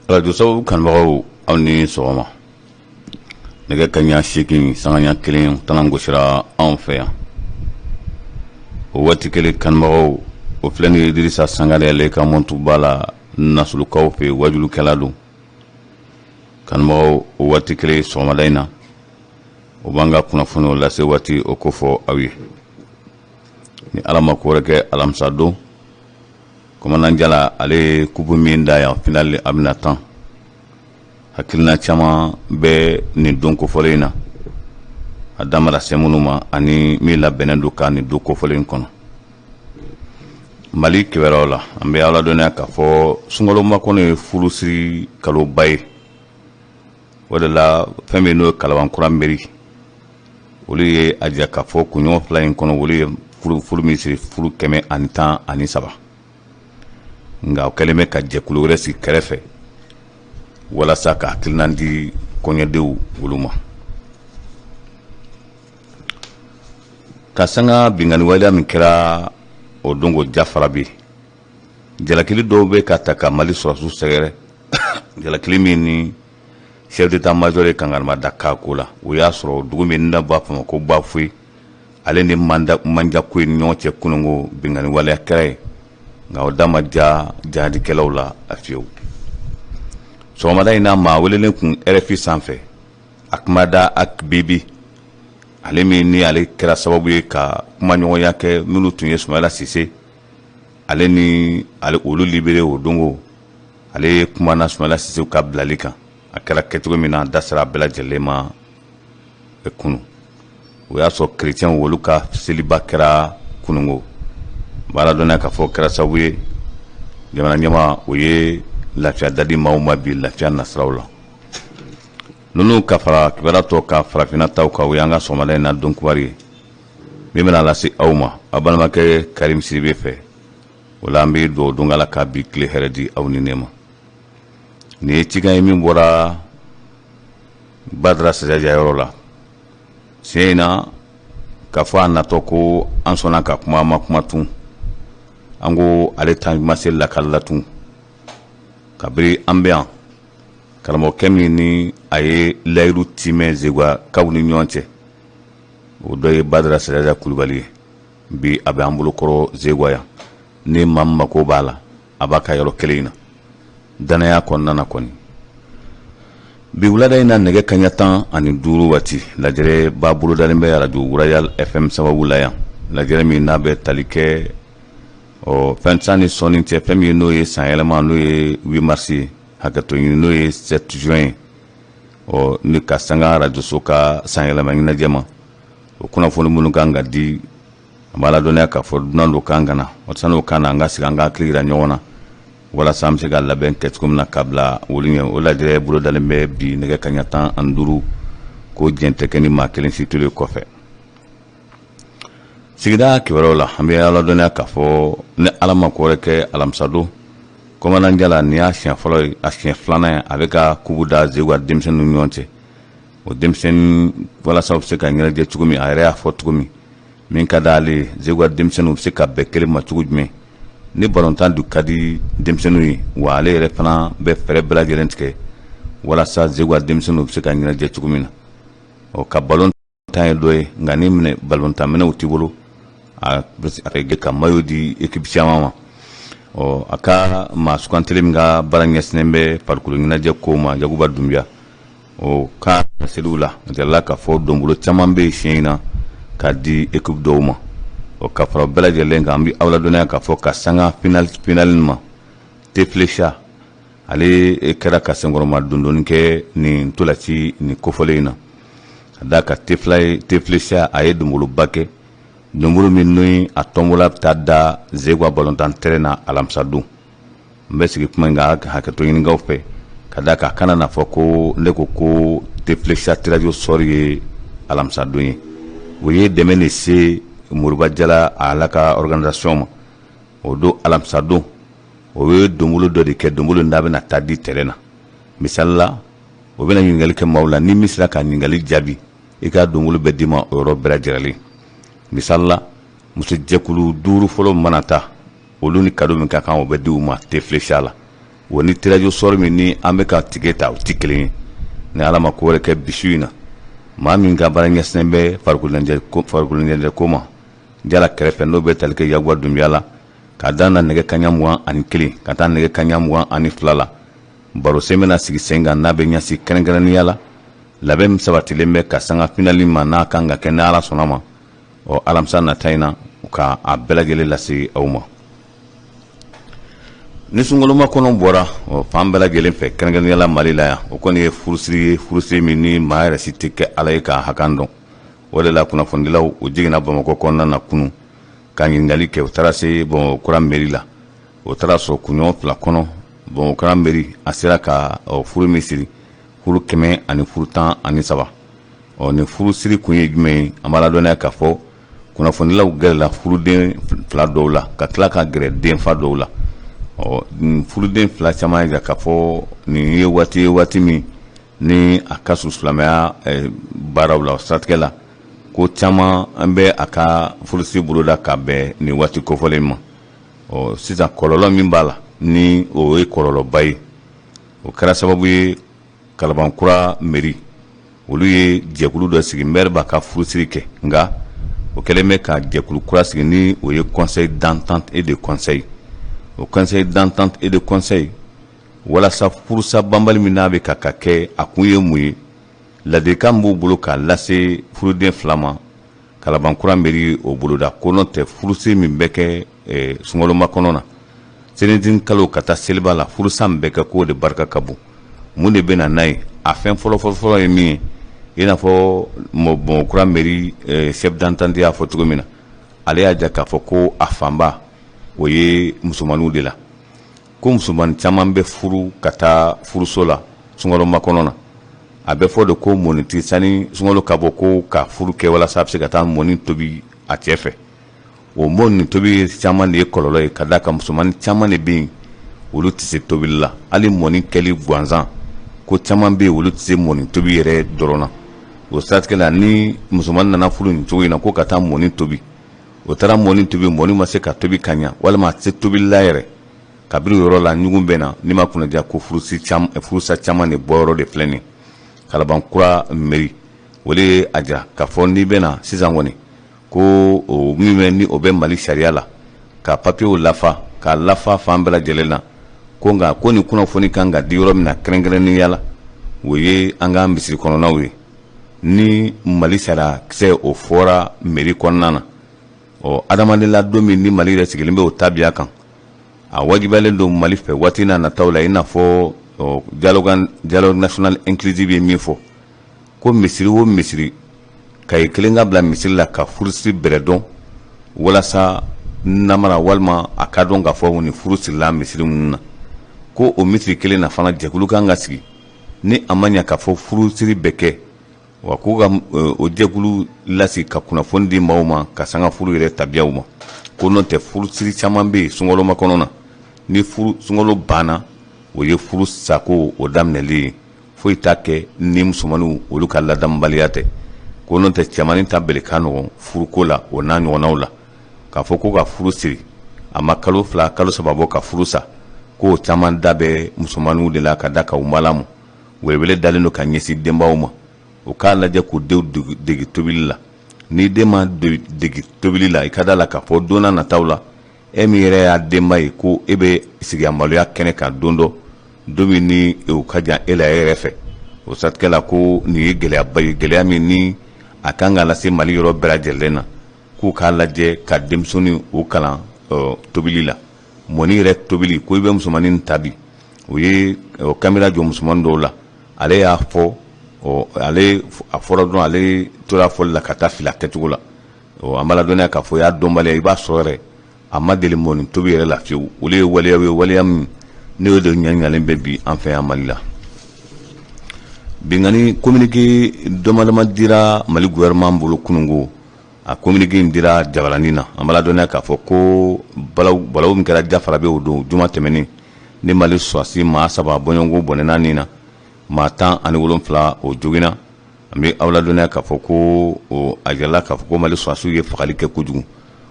Arajo sababu kanubagaw, aw ni sɔgɔma. Nɛgɛ kaɲa 8 sanga 1 tan gosira anw fɛ yan o waati kelen. Kanubagaw, o filɛ ni Dirisa Sangare, ale ka mɔntuba la Nasulukaw fɛ, wajulukɛla don. Kanubagaw, o waati kelen sɔgɔmada in na, o b'an ka kunnafoniw lase waati o kofɔ aw ye. Ni Ala ma ko wɛrɛ kɛ, alamisa don, commandant Jala, ale ye kupu min da yan, finale a bɛna tan. Hakilina caman bɛ nin don kofɔlen in na, a da mara se minnu ma ani min labɛnnen don ka nin don kofɔlen in kɔnɔ. Mali kibaruyaw la, an bɛ aw ladɔnniya k'a fɔ sunkalo makɔnɔ ye furusiri kaloba ye. O de la, fɛn min n'o ye Kalabankura mairie, olu ye a jira k'a fɔ kunɲɔgɔn 2 in kɔnɔ, olu ye furu min siri, furu 113. Nka o kɛlen bɛ ka jɛkulu wɛrɛ sigi kɛrɛfɛ walasa ka hakilina di kɔɲɔdenw olu ma. Ka sanga binkanni waleya min kɛra o don ko Jafarabi, jalakili dɔw bɛ ka ta ka Mali sɔrɔsiw sɛgɛrɛ, jalakili min ni chef d'état major ye kangarima da k'a ko la. O y'a sɔrɔ dugu min n'a b'a fɔ ma ko Bafoyi, ale ni Manjakoyi ni ɲɔgɔn cɛ, kununko binkanni waleya kɛra yen, nka o da ma ja jahadikɛlaw la a fiyewu. Sɔgɔmada in na, maa welelen kun RFI sanfɛ, Akumada Bibi, ale min ni ale kɛra sababu ye ka kumaɲɔgɔnya kɛ minnu tun ye Sumayila Sise ale ni ale olu libéré o dongo, ale kumana Sumayila Sise ka bilali kan, a kɛra kɛcogo min na, a da sera a bɛɛ lajɛlen ma kunun. O y'a sɔrɔ kerecɛnw olu ka seliba kɛra kununko. B'a ladɔnniya k'a fɔ kɛra sababu ye jamana ɲɛmaa o ye lafiya dadi maaw ma bi lafiya nasiraw la. Ninnu ka fara kibaruya tɔ ka farafinna taw kan, o y'an ka sɔgɔmada in na don kibaru ye min bɛna lase aw ma aw balimakɛ Karim Sidibe fɛ. O la, an bɛ dugawu don Ala ka bi tile hɛrɛ di aw ni ne ma. Nin ye cikan ye min bɔra Badara Sajaja yɔrɔ la siɲɛ in na, k'a fɔ a natɔ ko an sɔnna ka kuma, ma kuma tun. An ko ale ta ma se lakali la tun kabiri an bɛ yan. Karamɔgɔkɛ min ni a ye layiru timɛ Zegwakaw ni ɲɔgɔn cɛ, o dɔ ye Badara Sajaja Kulubali ye. Bi a bɛ an bolokɔrɔ Zegwa yan. Ni maa min mako b'a la, a b'a ka yɔrɔ kelen in na danaya kɔnɔna na kɔni. Bi wulada in na, nɛgɛ kaɲa 15 waati, lajɛrɛ b'a bolodalen bɛ arajo Royal FM sababu la yan, lajɛrɛ min n'a bɛ tali kɛ ɔ fɛn san ni sɔnni cɛ, fɛn min n'o ye sanyɛlɛma, n'o ye 8 mars ye, hakɛto ɲini, n'o ye 7 juin ye, ɔ ni ka sanga arajoso ka sanyɛlɛma ɲɛnajɛ ma. O kunnafoni minnu kan ka di, an b'a ladɔnniya k'a fɔ dunan dɔ kan ka na. San'o kan na, an ka sigi, an ka hakili yira ɲɔgɔn na walasa an bɛ se ka labɛn kɛ cogo min na ka bila olu ɲɛ. O lajɛrɛ bolodalen bɛ bi nɛgɛ kaɲa 15, ko diɲɛ tɛ kɛ ni maa kelen si tulu kɔfɛ. Sigida kibaruyaw la, an bɛ aw ladɔnniya k'a fɔ ni Ala ma ko wɛrɛ kɛ, alamisadon, commandant Jala, nin y'a siɲɛ fɔlɔ ye, a siɲɛ filanan ye, a bɛ ka kubu da Zegwa denmisɛnninw ni ɲɔgɔn cɛ. O denmisɛnnin, walasa u bɛ se ka ɲɛnajɛ cogo min, a yɛrɛ y'a fɔ cogo min, min ka d'ale ye, Zegwa denmisɛnninw bɛ se ka bɛn kelen ma cogo jumɛn ni balontan dun ka di denmisɛnninw ye. Wa ale yɛrɛ fana bɛ fɛɛrɛ bɛɛ lajɛlen tigɛ walasa Zegwa denmisɛnninw bɛ se ka ɲɛnajɛ cogo min na. Ɔ ka balon tan ye dɔ ye, nka ni minɛ balontan minɛw t'i bolo, a bɛ ka maillot di équipe caman ma. Ɔ a ka maa sugantili min ka baara ɲɛsinnen bɛ farikolo ɲɛnajɛ ko ma, Yakuba Dunbiya, o ka seliw la, a jirala k'a fɔ donbolo caman bɛ yen siɲɛ in na k'a di équipe dɔw ma. Ɔ ka fara bɛɛ lajɛlen kan, an bɛ aw ladɔnniya k'a fɔ ka sanga finale ma, Teflecha, ale kɛra ka senkɔrɔma dondonni kɛ nin ntolaci nin kofɔlen in na. Ka d'a kan Teflecha, a ye donboloba kɛ, donbolo min ni a tɔnbɔla bɛ taa da Zegwa balontan terrain na alamisa don. N bɛ sigi kuma in kan hakɛto ɲininkaw fɛ, ka d'a kan a kana n'a fɔ ko ne ko ko Teflecha tirage au sort ye alamisa don ye. O ye dɛmɛ de se Moriba Jala ala ka organisation ma. O don alamisa don, o ye donbolo dɔ de kɛ, donbolo n'a bɛna taa di terrain na. Misali la, o bɛna ɲininkali kɛ maaw la, ni min sera ka ɲininkali jaabi, i ka donbolo bɛ d'i ma o yɔrɔ bɛɛ lajɛlen. Misali la, Musojɛkulu 5 fɔlɔ mana ta, olu ni cadeau min ka kan, o bɛ di u ma teflecha la. O ni tirage au sort min ni an bɛ ka ticket ta, o tɛ kelen ye. Ni Ala ma ko wɛrɛ kɛ, bi su in na, maa min ka baara ɲɛsinnen bɛ farikolo ɲɛnajɛ ko ma jala kɛrɛfɛ, n'o bɛ tali kɛ Yakuba Dunbiya la, k'a dan nɛgɛ kaɲa 21 ka taa nɛgɛ kaɲa 22 la, barosen bɛna sigi sen kan, n'a bɛ ɲɛsin kɛrɛnkɛrɛnnenya la labɛn min sabatilen bɛ ka sanga finali ma, n'a kan ka kɛ ni Ala sɔnna ma, ɔ alamisa nata in na, ka a bɛɛ lajɛlen lase aw ma. Ni sunkalomakɔnɔ bɔra fan bɛɛ lajɛlen fɛ, kɛrɛnkɛrɛnnenya la Mali la yan, o kɔni ye furusiri ye, furusiri min ni maa yɛrɛ si tɛ kɛ Ala ye k'a hakan dɔn. O de la kunnafonidilaw o jiginna Bamakɔ kɔnɔna na kunun ka ɲininkali kɛ. U taara se Bamakɔ kura mairie la, o taara sɔrɔ kunɲɔgɔn 2 kɔnɔ, Bamakɔ kura mairie a sera ka furu min siri, furu kɛmɛ ani furu 13. Ɔ nin furusiri kun ye jumɛn ye? An b'a ladɔnniya k'a fɔ kunnafonidilaw gɛrɛla furuden 2 dɔw la, ka tila ka gɛrɛ denfa dɔw la. Ɔ nin furuden 2 caman y'a jira k'a fɔ nin ye waati ye, waati min ni a ka surun silamɛya baaraw la. O siratigɛ la, ko caman an bɛ a ka furusiri boloda ka bɛn nin waati kofɔlen ma. Ɔ sisan, kɔlɔlɔ min b'a la, ni o ye kɔlɔlɔba ye, o kɛra sababu ye Kalabankura mairie olu ye jɛkulu dɔ sigi. Maire b'a ka furusiri kɛ, nka o kɛlen bɛ ka jɛkulu kura sigi, ni o ye conseil d'entente et de conseil. O conseil d'entente et de conseil, walasa furusa banbali min n'a bɛ ka kɛ, a kun ye mun ye? Ladilikan b'u bolo k'a lase furuden 2 ma. Kalabankura mairie o boloda ko n'o tɛ, furusiri min bɛ kɛ sunkalomakɔnɔ na, selicinin kalo ka taa seliba la, furusa min bɛ kɛ, k'o de barika ka bon. Mun de bɛ na n'a ye? A fɛn fɔlɔ fɔlɔ ye min ye, i n'a fɔ Bamakɔ mairie chef d'entente y'a fɔ cogo min na, ale y'a jira k'a fɔ ko a fanba o ye musomaninw de la, ko musomanin caman bɛ furu ka taa furuso la sunkalomakɔnɔ na. A bɛ fɔ de ko mɔnitigi, sani sunkalo ka bɔ, ko ka furu kɛ walasa a bɛ se ka taa mɔni tobi a cɛ fɛ. O mɔni tobi caman de ye kɔlɔlɔ ye, ka d'a kan musomanin caman de bɛ yen, olu tɛ se tobili la, hali mɔni kɛli gansan. Ko caman bɛ yen, olu tɛ se mɔni tobi yɛrɛ dɔrɔn na. O siratigɛ la, ni musomanin nana furu nin cogo in na, ko ka taa mɔni tobi, o taara mɔni tobi, mɔni ma se ka tobi ka ɲa, walima a tɛ se tobili la yɛrɛ. Kabini o yɔrɔ la, ɲugun bɛ na n'i ma kunnadiya, ko furusa caman de bɔyɔrɔ de filɛ nin. Kalabankura mairie o de ye a jira k'a fɔ n'i bɛna sisan kɔni, ko o min bɛ ni o bɛ Mali sariya la, ka papiyew lafa, k'a lafa fan bɛɛ lajɛlen na, ko nka ko nin kunnafoni kan ka di yɔrɔ min na kɛrɛnkɛrɛnnenya la, o ye an ka misiri kɔnɔnaw ye. Ni Mali sariya kisɛ o fɔra mairie kɔnɔna na, ɔ adamaden la don min ni Mali yɛrɛ sigilen bɛ o tabiya kan, a wajibiyalen don Mali fɛ waati n'a nataw la, i n'a fɔ dialogue national inclusif ye min fɔ, ko misiri o misiri, kaye kelen ka bila misiri la ka furusiri bɛrɛ dɔn, walasa namara walima a ka dɔn k'a fɔ nin furu sirila misiri minnu na. Ko o misiri kelen na fana, jɛkulu kan ka sigi, ni a ma ɲɛ k'a fɔ furusiri bɛ kɛ wa, k'u ka o jɛkulu lasigi ka kunnafoni di maaw ma ka sanga furu yɛrɛ tabiyaw ma. Ko n'o tɛ, furusiri caman bɛ yen sunkalomakɔnɔ na, ni furu sunkalo banna, o ye furu sako o daminɛli ye. Foyi t'a kɛ ni musomaninw olu ka ladamubaliya tɛ. Ko n'o tɛ, cɛmannin ta bele ka nɔgɔn furuko la, o n'a ɲɔgɔnnaw la, k'a fɔ ko ka furu siri, a ma kalo 2, kalo 3 bɔ ka furu sa, k'o caman da bɛ musomaninw de la, ka da ka u malamu. Welewele dalen don ka ɲɛsin denbaw ma, u k'a lajɛ k'u denw degi tobili la. Ni den ma degi tobili la, i ka da la k'a fɔ don n'a nataw la, e min yɛrɛ y'a denba ye, ko e bɛ sigi maloya kɛnɛ kan don dɔ, don min ni o ka jan e la e yɛrɛ fɛ. O siratigɛ la, ko nin ye gɛlɛyaba ye, gɛlɛya min ni a kan ka lase Mali yɔrɔ bɛɛ lajɛlen na, k'u k'a lajɛ ka denmisɛnnin o kalan tobili la, mɔni yɛrɛ tobili. Ko i bɛ musomannin ta bi, o ye kamera jɔ musomannin dɔw la, ale y'a fɔ, ale a fɔra dɔrɔn, ale tora fɔli la ka taa fili a kɛcogo la. An b'a ladɔnniya k'a fɔ y'a dɔnbaliya, i b'a sɔrɔ yɛrɛ a ma deli mɔni tobi yɛrɛ la fiyewu. Olu ye waleyaw ye, waleya min n'o de ɲaɲalen bɛ bi an fɛ yan Mali la. Binkanni communiqué dama dira Mali gouvernement bolo kununko. A communiqué in dira jabaranin na. An b'a ladɔnniya k'a fɔ ko balawu min kɛra Jafarabe o don juma tɛmɛnen, ni Mali sɔrɔdasi maa 3 bɔɲɔgɔnko bɔnɛna nin na, maa 17 o joginna. An bɛ aw ladɔnniya k'a fɔ ko a jirala k'a fɔ ko Mali sɔrɔdasiw ye fagali kɛ kojugu.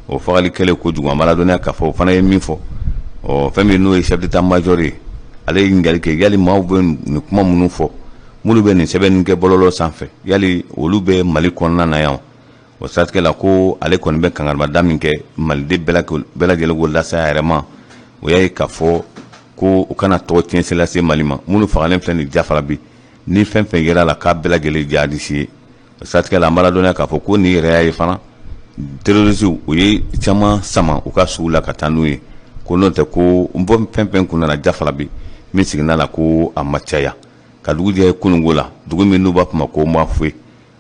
O fagali kɛlen kojugu, an b'a ladɔnniya k'a fɔ o fana ye min fɔ, ɔ fɛn min n'o ye chef d'état major ye, ale ye ɲininkali kɛ yali maaw bɛ nin kuma minnu fɔ, minnu bɛ nin sɛbɛnni kɛ bɔlɔlɔ sanfɛ, yali olu bɛ Mali kɔnɔna na yan? O siratigɛ la, ko ale kɔni bɛ kangarimada min kɛ maliden bɛɛ lajɛlen k'o lase a yɛrɛ ma, o y'a ye k'a fɔ ko u kana tɔgɔ tiɲɛ lase Mali ma. Minnu fagalen filɛ nin Jafarabi, ni fɛn fɛn yera la k'a bɛɛ lajɛlen jihadisi ye. O siratigɛ la, an b'a ladɔnniya k'a fɔ ko nin yɛrɛ y'a ye fana, terrorisiw u ye caman sama u ka suw la ka taa n'u ye, ko n'o tɛ ko n bɔ fɛn fɛn kun nana Jafarabi min siginna la, ko a ma caya. Ka dugu jɛ kununko la, dugu min n'u b'a fɔ ma ko Mafuwe,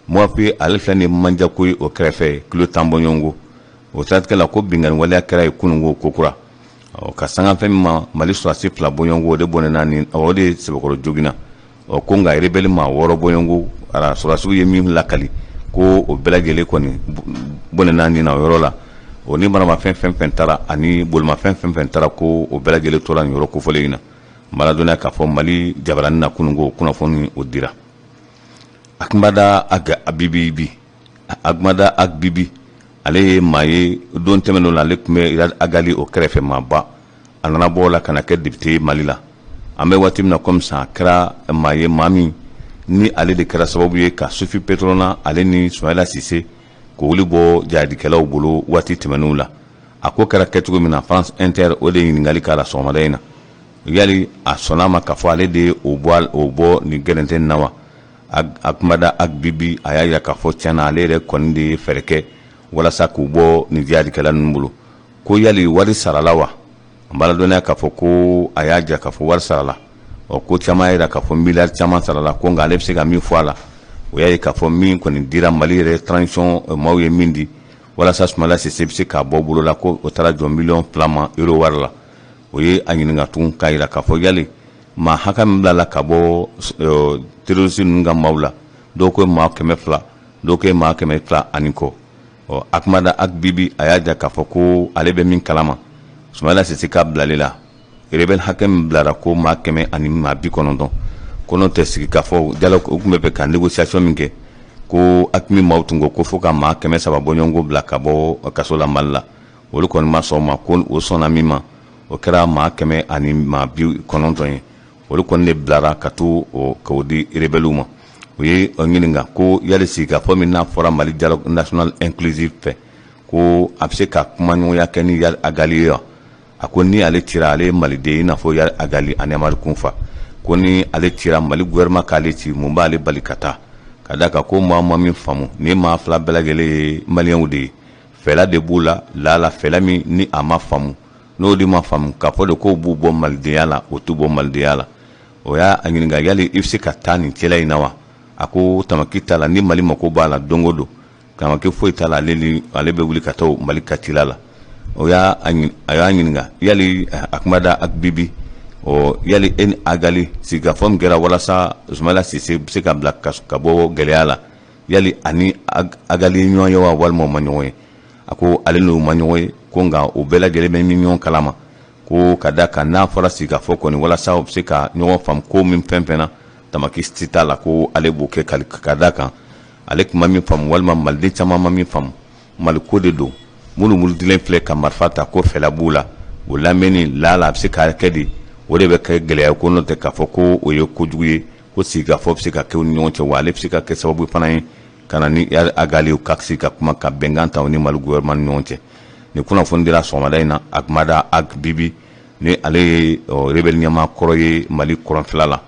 Mafuwe ale filɛ nin Manjako ye, o kɛrɛfɛ kilo 10 bɔɲɔgɔnko. O siratigɛ la, ko binkanni waleya kɛra yen kununko kokura ka sanga fɛn min ma, Mali sɔrɔdasi 2 bɔɲɔgɔnko o de bɔnɛna nin, o de sɛbɛkɔrɔ joginna. Ɔ ko nka rebelle maa 6 bɔɲɔgɔnko, ara sɔrɔdasiw ye min lakali, ko o bɛɛ lajɛlen kɔni bɔnɛna nin na o yɔrɔ la. O ni maramafɛn fɛn fɛn taara ani bolimafɛn fɛn fɛn taara, ko o bɛɛ lajɛlen tora nin yɔrɔ kofɔlen in na. N b'a ladɔnniya k'a fɔ Mali jabaranin na kununko kunnafoni o dira. Akumada Ag Abibi, Akumada Ag Bibi, ale ye maa ye don tɛmɛnenw la, ale tun bɛ Iyad Ag Ghali o kɛrɛfɛ maaba. A nana bɔ o la ka na kɛ député ye Mali la. An bɛ waati min na komi sisan, a kɛra maa ye, maa min ni ale de kɛra sababu ye ka Sofi Petrona ale ni Sumayila Sise k'olu bɔ jihadikɛlaw bolo waati tɛmɛnenw la. A ko kɛra kɛcogo min na, France Inter o de ye ɲininkali k'a la sɔgɔmada in na, yali a sɔnna a ma k'a fɔ ale de ye o bɔ nin gɛrɛntɛ na wa? Akumada Ag Bibi a y'a jira k'a fɔ tiɲɛ na, ale yɛrɛ kɔni de ye fɛɛrɛ kɛ walasa k'u bɔ nin jihadikɛla ninnu bolo. Ko yali wari sarala wa? An b'a ladɔnniya k'a fɔ ko a y'a jira k'a fɔ wari sarala. Ɔ ko caman y'a jira k'a fɔ miliyari caman sarala, ko nka ale bɛ se ka min fɔ a la, o y'a ye k'a fɔ min kɔni dira Mali yɛrɛ transition maaw ye min di walasa Sumayila Sise bɛ se k'a bɔ bolo la, ko o taara jɔ miliyɔn 2 ma euro wari la. O ye a ɲininka tugun k'a jira k'a fɔ yali maa hakɛ min bilala ka bɔ terroriste ninnu ka maaw la, dɔw ko maa 200, dɔw ko maa 200 ani kɔ. Ɔ Akumada Ag Bibi a y'a jira k'a fɔ ko ale bɛ min kalama Sumayila Sise ka bilali la, rebelle hakɛ min bilara, ko maa 190, ko n'o tɛ sigi k'a fɔ dialogue u tun bɛ fɛ ka négociation min kɛ, ko AQMI maaw tun ko ko fo ka maa 300 bɔɲɔgɔnko bila ka bɔ kaso la Mali la. Olu kɔni ma sɔn o ma, ko o sɔnna min ma, o kɛra maa 190 ye. Olu kɔni de bilara ka to k'o di rebelles ma. U ye ɲininka ko yali sigikafɔ min n'a fɔra Mali dialogue national inclusif fɛ, ko a bɛ se ka kumaɲɔgɔnya kɛ ni Iyad Ag Ghali ye wa? A ko ni ale cira, ale ye maliden i n'a fɔ Iyad Ag Ghali ani Amadu Kunfa, ko ni ale cira, Mali gouvernement k'ale ci, mun b'ale bali ka taa? Ka d'a kan ko maa ma min faamu, ni maa fila bɛɛ lajɛlen ye maliyɛnw de ye, fɛla de b'u la la fɛla min ni a ma faamu, n'o de ma faamu k'a fɔ de k'o b'u bɔ malidenya la, o t'u bɔ malidenya la. O y'a ɲininka yali i bɛ se ka taa nin cɛla in na wa? A ko tamaki t'a la, ni Mali mako b'a la don o don, tamaki foyi t'a la, ale ni ale bɛ wuli ka taa Mali ka cila la. O y'a a y'a ɲininka yali Akumada Ag Bibi, ɔ yali e ni Ag Ghali sigikafɔ min kɛra walasa Sumayila Sise bɛ se ka bila ka bɔ gɛlɛya la, yali ani Ag Ghali ye ɲɔgɔn ye wa walima u ma ɲɔgɔn ye? A ko ale n'u ma ɲɔgɔn ye, ko nka u bɛɛ lajɛlen bɛ min ɲɔgɔn kalama, ko ka da kan n'a fɔra sigikafɔ kɔni walasa u bɛ se ka ɲɔgɔn faamu ko min fɛn fɛn na, tamaki si t'a la, ko ale b'o kɛ. Ka da kan ale tun ma min faamu, walima maliden caman ma min faamu, Mali ko de don. Minnu murutilen filɛ ka marifa ta, ko fɛla b'u la, o lamɛnni la a bɛ se ka kɛ di, o de bɛ kɛ gɛlɛya. Ko n'o tɛ k'a fɔ ko o ye kojugu ye, ko sigikafɔ bɛ se ka kɛ u ni ɲɔgɔn cɛ, wa ale bɛ se ka kɛ sababu fana ye ka na ni Ag Ghali ka sigi ka kuma ka bɛnkan ta u ni Mali gouvernement ni ɲɔgɔn cɛ. Nin kunnafoni dira sɔgɔmada in na Akumada Ag Bibi, ni ale ye rebelle ɲɛmaa kɔrɔ ye Mali kɔrɔnfɛla la.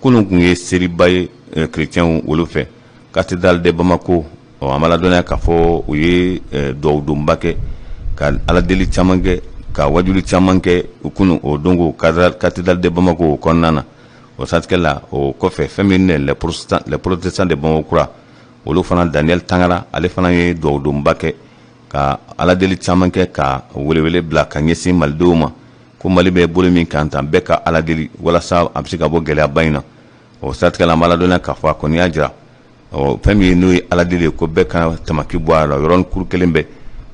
Kunun tun ye seliba ye chrétiens olu fɛ, cathédrale de Bamako. An b'a ladɔnniya k'a fɔ u ye duwawudonba kɛ, ka ala deli caman kɛ, ka wajuli caman kɛ kunun o don cathédrale de Bamako o kɔnɔna na. O siratigɛ la, o kɔfɛ, fɛn min les protestants de Bamakɔ olu fana, Daniel Tangara, ale fana ye duwawudonba kɛ, ka ala deli caman kɛ, ka welewele bila ka ɲɛsin malidenw ma, ko Mali bɛ bolo min kan tan, bɛɛ ka ala deli walasa a bɛ se ka bɔ gɛlɛyaba in na. O siratigɛ la, an b'a ladɔnniya k'a fɔ a kɔni y'a jira, ɔ fɛn min n'o ye ala deli ye, ko bɛɛ ka tamaki bɔ a la yɔrɔnin kuru kelen bɛɛ.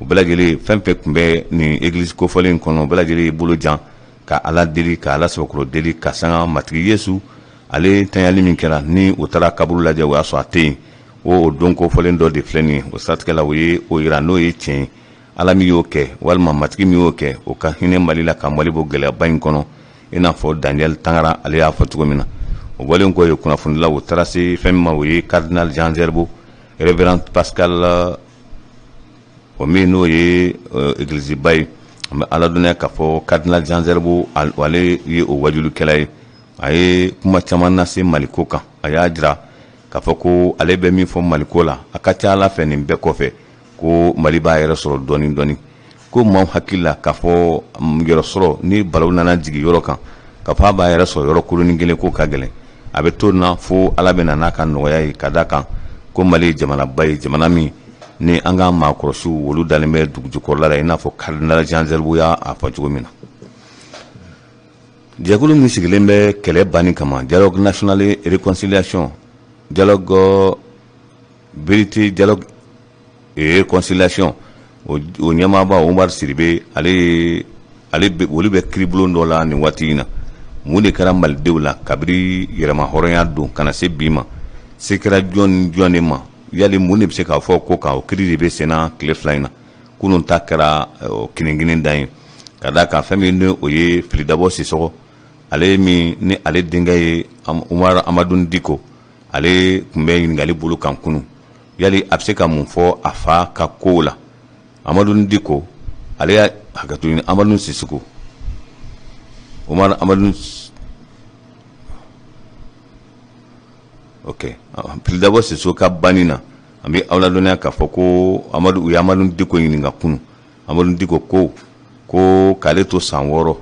U bɛɛ lajɛlen fɛn fɛn tun bɛ nin église kofɔlen in kɔnɔ, u bɛɛ lajɛlen y'i bolo jan ka ala deli, ka ala sɛbɛkɔrɔ deli, ka sanga Matigi Yesu ale tanyali min kɛra. Ni u taara kaburu lajɛ, o y'a sɔrɔ a tɛ yen. O don kofɔlen dɔ de filɛ nin ye. O siratigɛ la, o ye o yira n'o ye tiɲɛ ye. Ala min y'o kɛ walima Matigi min y'o kɛ, o ka hinɛ Mali la ka Mali bɔ gɛlɛyaba in kɔnɔ, i n'a fɔ Daniel Tangara ale y'a fɔ cogo min na. O bɔlen kɔ yen, kunnafonidilaw o taara se fɛn min ma, o ye Cardinal Jean Zerbo, Révérend Pascal, o min n'o ye egiliziba ye. An bɛ aw ladɔnniya k'a fɔ Cardinal Jean Zerbo, ale ye o wajulikɛla ye. A ye kuma caman lase Maliko kan. A y'a jira k'a fɔ ko ale bɛ min fɔ Maliko la, a ka ca Ala fɛ nin bɛɛ kɔfɛ ko Mali b'a yɛrɛ sɔrɔ dɔɔni dɔɔni. Ko maaw hakili la k'a fɔ yɛrɛ sɔrɔ ni balawu nana jigin yɔrɔ kan, k'a fɔ a b'a yɛrɛ sɔrɔ yɔrɔ kurunin kelen, ko ka gɛlɛn. A bɛ to na fo Ala bɛ na n'a ka nɔgɔya ye, ka da kan ko Mali ye jamanaba ye, jamana min ni an ka maakɔrɔsiw olu dalen bɛ dugu jukɔrɔla la, i n'a fɔ Cardinal Jean Zerbo y'a fɔ cogo min na. Jɛkulu min sigilen bɛ kɛlɛ banni kama, Dialogue national réconciliation, dialogue vérité, dialogue et réconciliation, o ɲɛmaaba Umar Sidibe, ale ale olu bɛ kiribulon dɔ la nin waati in na. Mun de kɛra malidenw la kabiri yɛrɛmahɔrɔnya don ka na se bi ma? Se kɛra jɔn ni jɔn de ma? Yali mun de bɛ se k'a fɔ ko kan? O kiri de bɛ senna tile 2 in na. Kunun ta kɛra kinigini dan ye, ka d'a kan fɛn min ni o ye Filidabɔ Sisɔgɔ, ale min ni ale denkɛ ye Umar Amadun Diko, ale tun bɛ ɲininkali bolo kan kunun. Yali a bɛ se ka mun fɔ a fa ka kow la? Amadun Diko, ale y'a hakɛto ɲini, Amadun Sisoko, Umar Amadun, ok, Filidabɔ Sisoko ka banni na, an bɛ aw ladɔnniya k'a fɔ ko Amadu, u ye Amadun Diko ɲininka kunun. Amadun Diko ko k'ale to san 6,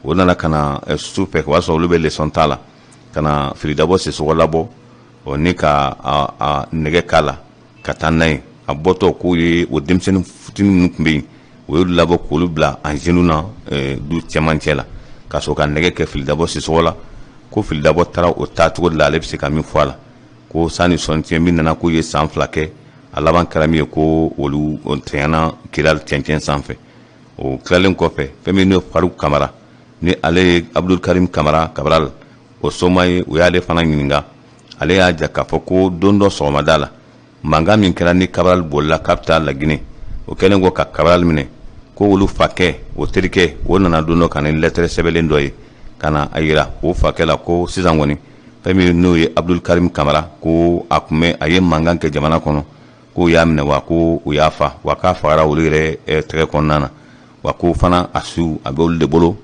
o nana ka na su fɛ, o y'a sɔrɔ olu bɛ leçon ta la, ka na Filidabɔ Sisoko labɔ o ni ka a nɛgɛ k'a la ka taa n'a ye. A bɔtɔ k'o ye o denmisɛnnin fitinin minnu tun bɛ yen, o y'olu labɔ k'olu bila en genou na du cɛmancɛ la, ka sɔrɔ ka nɛgɛ kɛ Filidabɔ Sisoko la. Ko Filidabɔ taara o taacogo de la. Ale bɛ se ka min fɔ a la, ko sani sɔnni cɛ min nana, k'u ye san 2 kɛ, a laban kɛra min ye, ko olu tɛɲɛna Kidali cɛncɛn sanfɛ. O tilalen kɔfɛ, fɛn min n'o Faruk Kamara, ni ale ye Abdul Karim Kamara Cabral o soma ye, u y'ale fana ɲininka. Ale y'a jira k'a fɔ ko don dɔ sɔgɔmada la, mankan min kɛra ni Cabral bolila k'a bɛ taa Laginɛ, o kɛlen kɔ ka Cabral minɛ, ko olu fakɛ, o terikɛ, o nana don dɔ ka na ni lɛtɛrɛ sɛbɛnlen dɔ ye ka na a yira o fakɛ la ko sisan kɔni, fɛn min n'o ye Abdul Karim Kamara, ko a tun bɛ a ye mankan kɛ jamana kɔnɔ, k'o y'a minɛ, wa ko u y'a fa, wa k'a fagara olu yɛrɛ tɛgɛ kɔnɔna na, wa ko fana a su a bɛ olu de bolo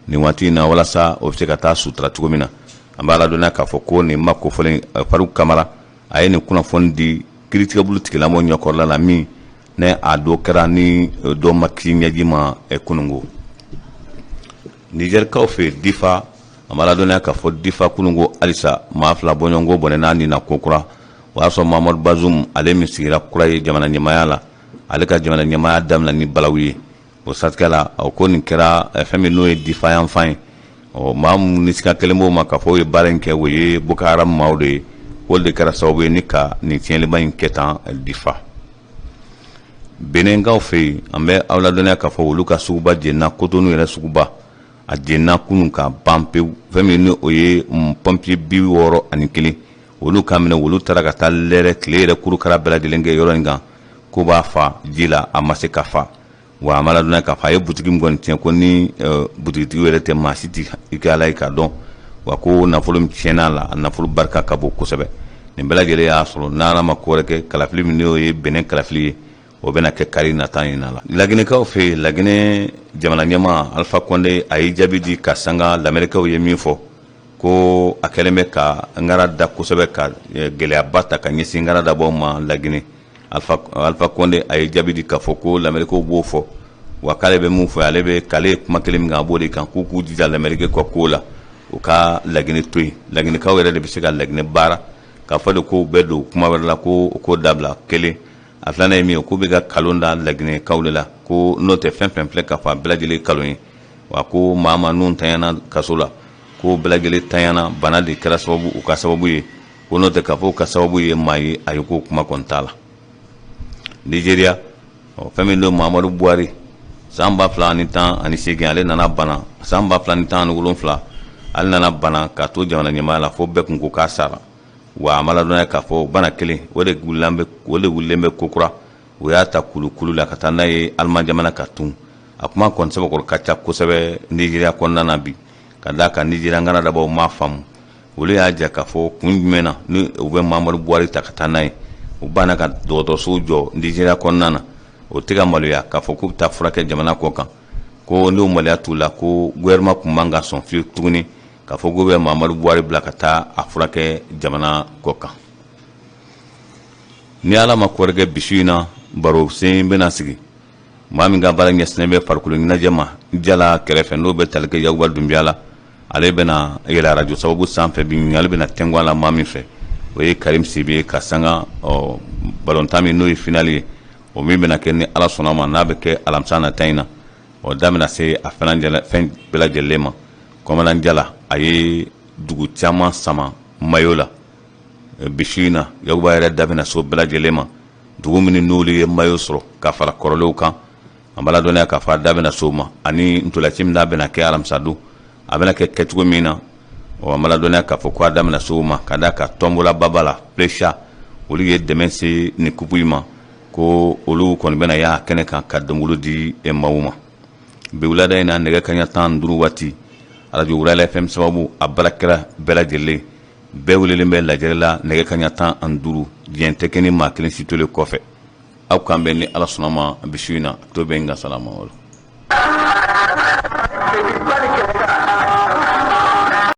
nin waati in na, walasa o bɛ se ka taa sutura cogo min na. An b'a ladɔnniya k'a fɔ ko nin ma kofɔlen, Faruk Kamara a ye nin kunnafoni di kiiritigɛbolo tigilamɔgɔ ɲɛkɔrɔla la, min ne a dɔ kɛra ni dɔ ma kisi ɲɛji ma kununko. Nizɛrikaw fɛ Difa, an b'a ladɔnniya k'a fɔ Difa kununko halisa maa 2 bɔɲɔgɔnko bɔnɛna ni na kokura. O y'a sɔrɔ Mamadu Bazum, ale min sigira kura ye jamana ɲɛmaaya la, ale ka jamana ɲɛmaaya daminɛ ni balawu ye. O siratigɛ la, o ko nin kɛra fɛn min n'o ye Difa yanfan ye. Ɔ maa minnu ni siga kɛlen b'o ma k'a fɔ o ye baara in kɛ, o ye Boko Haram maaw de ye. O de kɛra sababu ye ni ka nin tiɲɛliba in kɛ tan Difa. Benɛnkaw fɛ yen, an bɛ aw ladɔnniya k'a fɔ olu ka suguba jenina, Kotonu yɛrɛ suguba, a jenina kunun ka ban pewu. Fɛn min ni o ye pompier 61, olu ka minɛ, olu taara ka taa lɛrɛ tile yɛrɛ kurukara bɛɛ lajɛlen kɛ yɔrɔ in kan ko b'a fa ji la, a ma se ka fa. Wa a ma ladɔnniya k'a fɔ a ye butigi min kɔni tiɲɛ, ko ni butigitigiw yɛrɛ tɛ, maa si tɛ i kɛ Ala ye k'a dɔn. Wa ko nafolo min tiɲɛna la, a nafolo barika ka bon kosɛbɛ. Nin bɛɛ lajɛlen y'a sɔrɔ n'Ala ma ko wɛrɛ kɛ, kalafili min n'o ye Benɛn kalafili ye, o bɛna kɛ kari nata in na la. Laginɛkaw fɛ yen, Laginɛ jamana ɲɛmaa Alpha Condé a ye jaabi di ka sanga Lamɛrikaw ye min fɔ ko a kɛlen bɛ ka ngara da kosɛbɛ, ka gɛlɛyaba ta ka ɲɛsin ngara dabɔw ma Laginɛ. Alpha Condé a ye jaabi di k'a fɔ ko Lamɛrikaw b'o fɔ, wa k'ale bɛ mun fɔ, ale bɛ k'ale ye kuma kelen min kan, a b'o de kan, k'u k'u jija Lamɛrike ka ko la, u ka Laginɛ to yen. Laginɛkaw yɛrɛ de bɛ se ka Laginɛ baara. K'a fɔ de ko bɛɛ don kuma wɛrɛ la, ko o ko dabila kelen. A filanan ye min ye, k'u bɛ ka kalon da Laginɛkaw de la, ko n'o tɛ fɛn fɛn filɛ k'a fɔ, a bɛɛ lajɛlen kalon ye. Wa ko maa maa n'u tanyana kaso la, ko bɛɛ lajɛlen tanyana bana de kɛra sababu u ka sababu ye, ko n'o tɛ k'a fɔ u ka sababu ye maa ye, a ye ko kuma kɔni t'a la. Nizeriya, fɛn min don Muhammadu Buhari, san 2018 ale nana bana, san 2017 ale nana bana ka to jamana ɲɛmaaya la, fo bɛɛ kun ko k'a sara. Wa a ma ladɔnniya k'a fɔ bana kelen o de wulilen bɛ kokura. U y'a ta kulukulu la ka taa n'a ye Aliman jamana kan tun. A kuma kɔni sɛbɛkɔrɔ ka ca kosɛbɛ Nizeriya kɔnɔna na bi, ka d'a kan Nizeriya ŋanadabaw m'a faamu. Olu y'a jira k'a fɔ kun jumɛn na ni u bɛ Mamadu Buhari ta ka taa n'a ye. U banna ka dɔgɔtɔrɔsow jɔ Nizeriya kɔnɔna na. O tɛ ka maloya k'a fɔ k'u bɛ taa furakɛ jamana kɔ kan, ko n'o maloya t'u la, ko gouvernement tun man ka sɔn fiyewu tuguni k'a fɔ k'u bɛ Mamadu Buhari bila ka taa a furakɛ jamana kɔ kan. Ni Ala ma ko wɛrɛ kɛ, bi su in na baro sen bɛna sigi maa min ka baara ɲɛsinnen bɛ farikolo ɲɛnajɛ ma Jala kɛrɛfɛ, n'o bɛ tali kɛ Yakuba Dunbiya la. Ale bɛna yɛlɛ arajo sababu sanfɛ bi. Ɲininkali bɛna tɛnku a la maa min fɛ, o ye Karim Sibi ye, ka sanga balontan min n'o ye finali ye, o min bɛna kɛ ni Ala sɔnna ma, n'a bɛ kɛ alamisa nata in na. O da bɛna se a fɛn bɛɛ lajɛlen ma. Kɔmadan Jala, a ye dugu caman sama mayo la bi su in na. Yakuba yɛrɛ da bɛna se o bɛɛ lajɛlen ma, dugu minnu n'olu ye mayo sɔrɔ ka fara kɔrɔlenw kan. An b'a ladɔnniya k'a fɔ a da bɛna se o ma, ani ntolaci min n'a bɛna kɛ alamisa don, a bɛna kɛ kɛcogo min na. Ɔ, an b'a ladɔnniya k'a fɔ ko a da bɛna se o ma, ka d'a kan tɔnbɔla baba la Plecha, olu ye dɛmɛ se nin kupu in ma, ko olu kɔni bɛna y'a kɛnɛ kan ka dɔnkili di maaw ma. Bi wulada in na, nɛgɛ kaɲa 15 waati, arajo Wurala FM sababu a baarakɛla bɛɛ lajɛlen bɛɛ welelen bɛ lajɛrɛ la nɛgɛ kaɲa 15. Diɲɛ tɛ kɛ ni maa kelen si tolen kɔfɛ. Aw k'an bɛn ni Ala sɔnna ma bi su in na. To bɛ n ka salama.